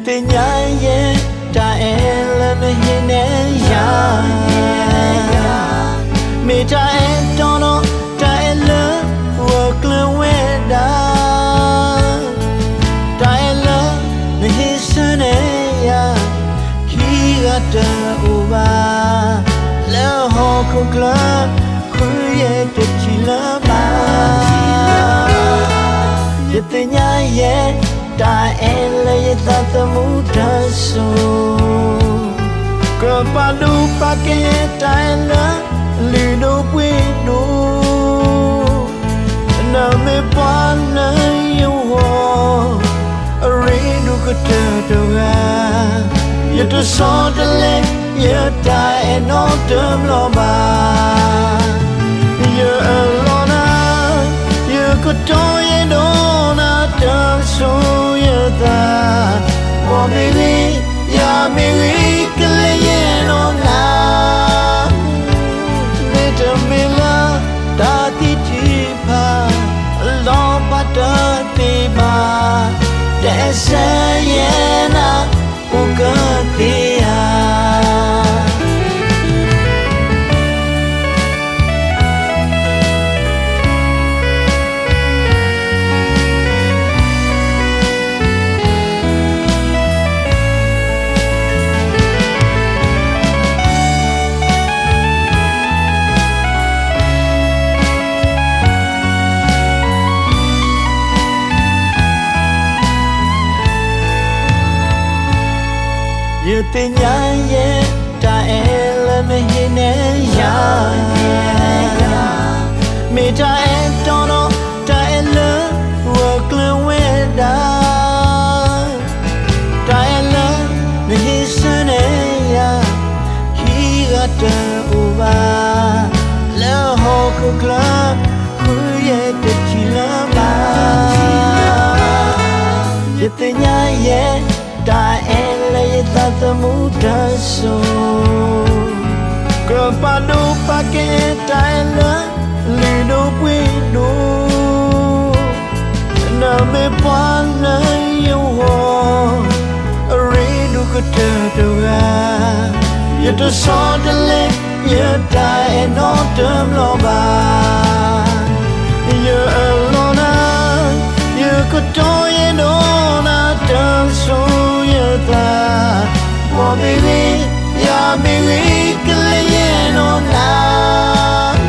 သ့ၣ်ညါယဲ တၢ်အဲၣ်လၢနဟ့ၣ်နဲယၤ မ့ၢ်တၢ်အဲၣ်တီဒီး တၢ်အဲၣ်လၢဂၢၢ်ကျၢၤဝဲဒၣ်, တၢ်အဲၣ်လၢနဟ့ၣ်ဆၢန့ၢ်ယၤ ခံဂၤတအိၣ်ဘၣ်, လၢဟီၣ်ခိၣ်ချၢ ဃုယဲၢ်တထံၣ်လၢၤဘၣ်. ယသ့ၣ်ညါယဲ တၢ်အဲၣ်လၢယသးသမူတၢ်စိၤ, ကပာ်ဒိၣ်ပာ်ကဲတၢ်အဲၣ်လၢ လုၢ်ဒိၣ်ပှ့ၤဒိၣ်, နမ့ၢ်ပှၤလၢယဂီၢ် အရ့ဒိၣ်ကတၢၢ်တဂၤ, ယတဆီတလဲ ယတၢ်အဲၣ်နီတဘျီဘၣ်. ယအၢၣ်လီၤနၤ, ယကတီၤယဲၢ်ဒီးနၤ တၢ်ဆိၣ်ယသး, ပှၤမ့ၢ်ဂ့ၤ, ယၤမ့ၢ်ဂ့ၤ ကလဲၤယဲၢ်ဒီးနၤ, မ့တမ့ၢ်လၢ တၢ်သံထံဖး လီၤပာ်တၢ်သ့ဘၣ်, တအဲၣ်ဆၢယဲၢ်နၤ အိၣ်ကသ့ဧါ. ယသ့ၣ်ညါယဲ တၢ်အဲၣ်လၢနဟ့ၣ်နဲယၤ, မ့ၢ်တၢ်အဲၣ်တီဒီး တၢ်အဲၣ်လၢဂၢၢ်ကျၢၤဝဲဒၣ်, တၢ်အဲၣ်လၢနဟ့ၣ်ဆၢန့ၢ်ယၤ, ခံဂၤတအိၣ်ဘၣ်, လၢဟီၣ်ခိၣ်ချၢ ဃုယဲၢ်တထံၣ်လၢၤဘၣ်. ယသ့ၣ်ညါယဲ တၢ်အဲၣ်လၢယသးသမူတၢ်စိၤ, ကပာ်ဒိၣ်ပာ်ကဲတၢ်အဲၣ်လၢ လုၢ်ဒိၣ်ပှ့ၤဒိၣ်, နမ့ၢ်ပှၤလၢယဂီၢ် အရ့ဒိၣ်ကတၢၢ်တဂၤ, ယတဆီတလဲ ယတၢ်အဲၣ်နီတဘျီဘၣ်. ယအၢၣ်လီၤနၤ, ယကတီၤယဲၢ်ဒီးနၤ တၢ်ဆိၣ်ယသး, ပှၤမ့ၢ်ဂ့ၤ, ယၤမ့ၢ်ဂ့ၤ ကလဲၤယဲၢ်ဒီးနၤ,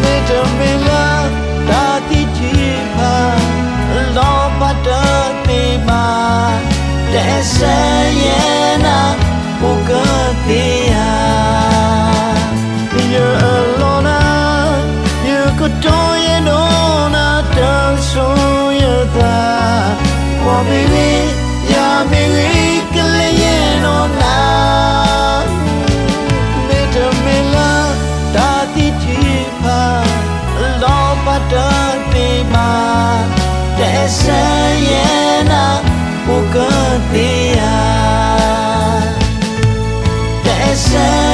မ့တမ့ၢ်လၢ တၢ်သံထံဖး လီၤပာ်တၢ်သ့ဘၣ်, တအဲၣ်ဆၢယဲၢ်နၤ အိၣ်ကသ့ဧါ. ယအၢၣ်လီၤနၤ, ယကတီၤယဲၢ်ဒီးနၤ တၢ်ဆိၣ်ယသး, ပှၤမ့ၢ်ဂ့ၤ, ယၤမ့ၢ်ဂ့ၤ ကလဲၤယဲၢ်ဒီးနၤ, မ့တမ့ၢ်လၢ တၢ်သံထံဖး လီၤပာ်တၢ်သ့ဘၣ်, တအဲၣ်ဆၢယဲၢ်နၤ အိၣ်ကသ့ဧါ. တအဲၣ်ဆၢ